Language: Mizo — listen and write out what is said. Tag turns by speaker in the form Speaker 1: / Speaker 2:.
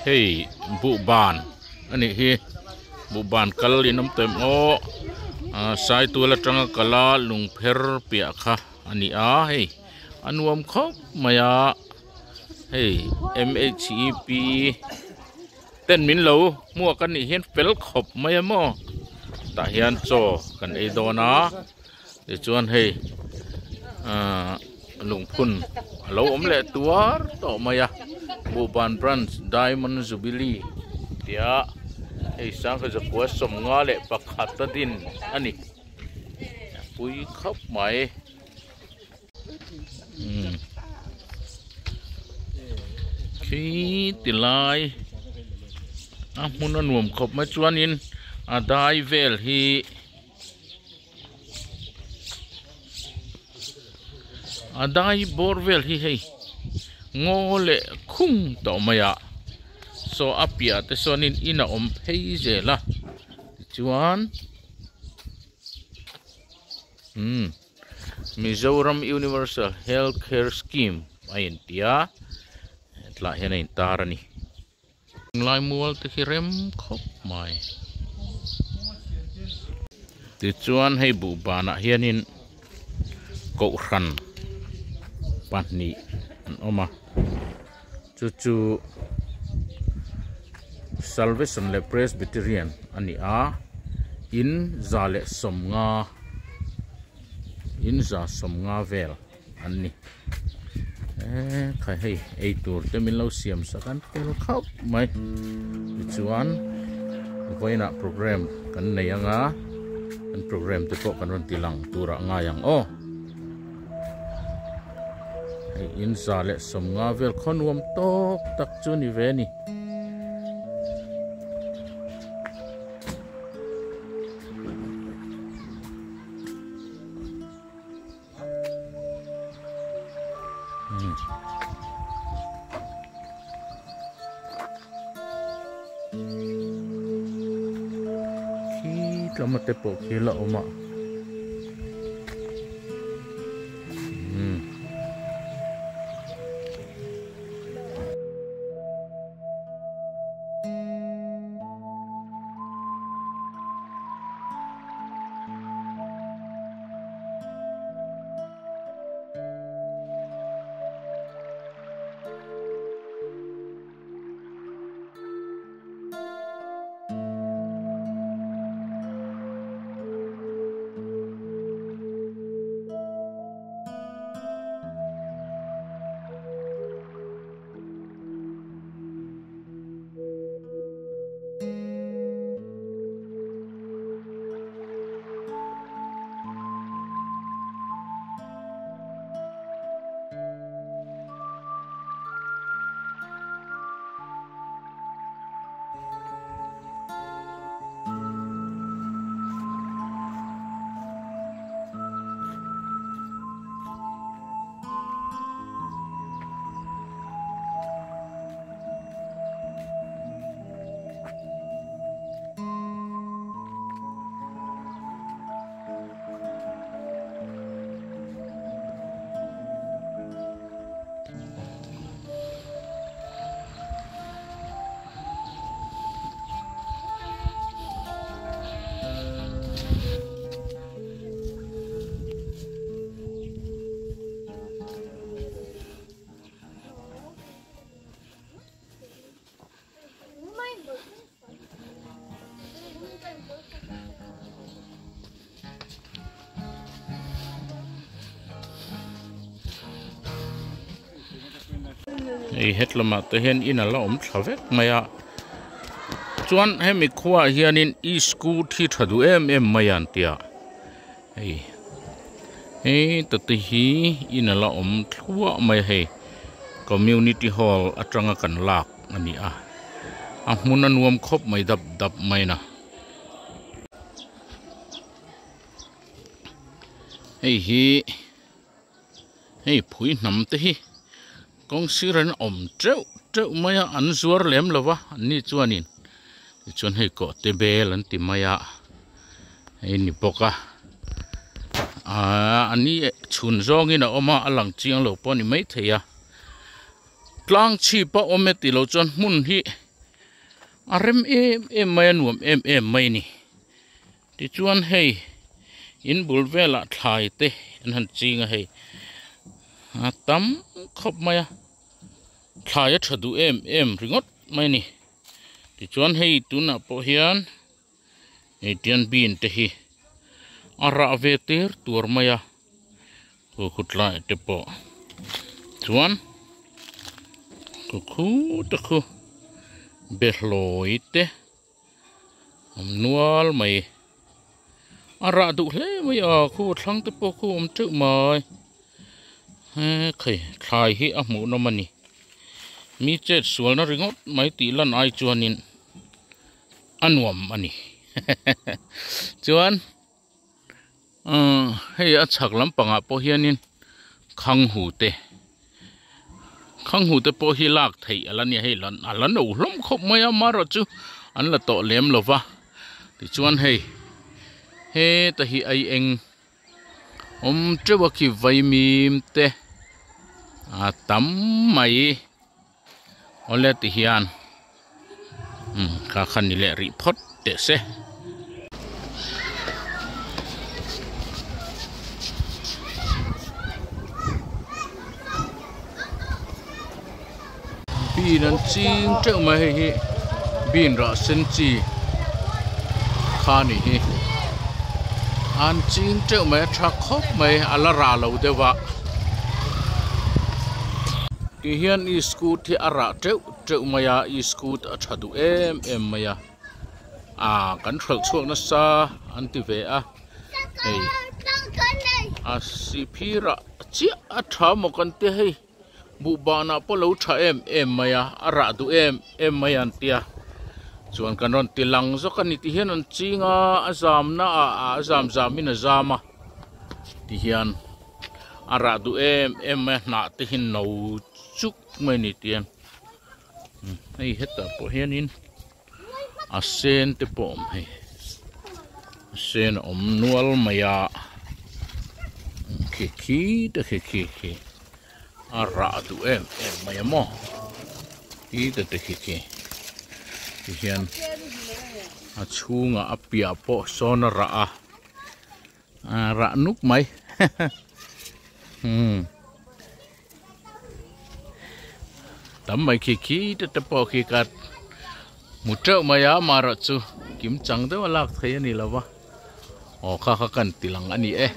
Speaker 1: Hei buhban a nih hi buhban kal in awm tawh em aw ah saitual atanga kal a lungpher piah kha a ni a hei a nuam khawp mai a hei m h e p ten min lo hmuak a nih hian fel khawp mai a maw tah hian chaw kan ei dawn a tichuan hei ahh lungphun a lo awm leh tuar tawh mai a buhban branch diamond jubilee tia hei sangha zakua 51 a din a ni a pui khawp mai. Khi ti lai a hmun a nuam khawp mai chuanin a dai vel hi a dai bawr vel hi hei ngaw leh khung tawh mai a saw a piah te sawnin in a awm phei zel a tichuan umm. Mizoram Universal Health Care Scheme a inti a tlaiah hian a intar a ni. Lai mual te khi rem khawp mai. Tichuan hei buhbanah hianin kohhran pahnih an awm a chu chu Salvation leh Presbyterian a ni a in 150. In 150 vel an ni eee khai hei ei tur te min lo siam sak an tel khauh mai tichuan vawiinah program kan nei anga kan program te pawh kan rawn ti lang turah ngai ang aw hei in 150 vel khaw nuam tawk tak chu ni ve a ni. Khi tlama te pawh khi la awm a. Hei hetlamah te hian in a la awm thla vek mai a chuan hemi khuaah hianin e scooty hi tha duh em em mai a an tia hei heta te hi in a la awm thluah mai a hei community hall atanga kan lak a ni a a hmun a nuam khawp mai dap dap mai na. Hei hi hei phui hnam te hi kawng sir an awm teuh teuh mai a an zuar lem lo va an ni chuanin tichuan hei kawh te bel an ti mai a hei ni bawk a aaa a ni chhun zawngin a awm a a lang chiang lo pawh a ni maithei a tlang chhip a awm e tih loh chuan hmun hi. A rem em em mai a nuam em em mai a ni. Tichuan hei in bul velah thlai te an han ching a hei a tam khawp mai a thlai a tha duh em em ringawt mai a ni. Tichuan hei tunah pawh hian hei tian bean te hi a rah ve tir tur mai a khu khu tlai te pawh chuan khu khu te khu behlawi te awm nual mai a rah duh hle mai a khu thlang te pawh khu awm teuh mai he khai thlai hi a hmuh nawm a ni mi chet sualna ringawt mai tih lan ai chuanin a nuam a ni chuan uhh hei a chhak lampangah pawh hianin khanghu te khanghu te pawh hi lak theih a la nia hei a la no hlawm khawp mai a amaherawhchu an la tawh lem lo va tichuan hei heta hi ai eng awm teuh a khi vaimim te a tam mai. Awle ti hian umm kha kha ni leh rih phawt teh se. Bean an ching teuh mai hei hi bean rah sen chi kha a nih hi an ching teuh mai a tha khawp mai a la rah lo deuh a. Ti hian iskut hi a rah teuh teuh mai a iskut a tha duh em em mai a ah kan hralh chhuak nasa an ti ve a hei a sihphir ah chiah a tha maw kan tia hei buhbanah pawh lo tha em em mai a a rah duh em em mai an tia chuan kan rawn ti lang zawk a ni ti hian an ching a a zamna ah a zam zam in a zam a ti hian. A rah duh em em mai a hnah te hi no chuk mai a ni tih hian hei hetah pawh hianin a sen te pawh a awm hei a sen a awm nual mai a khi khi te khi khi khi a rah duh em em mai a maw khi te te khi khi ti hian a chhungah a piah pawh sawn a rah a. Rah nuk mai umm tam mai khi khi te te pawh khi ka hmu teuh mai a amaherawh chu kim chang deuh a lak theih a ni lo va aw kha kha kan ti lang a ni e.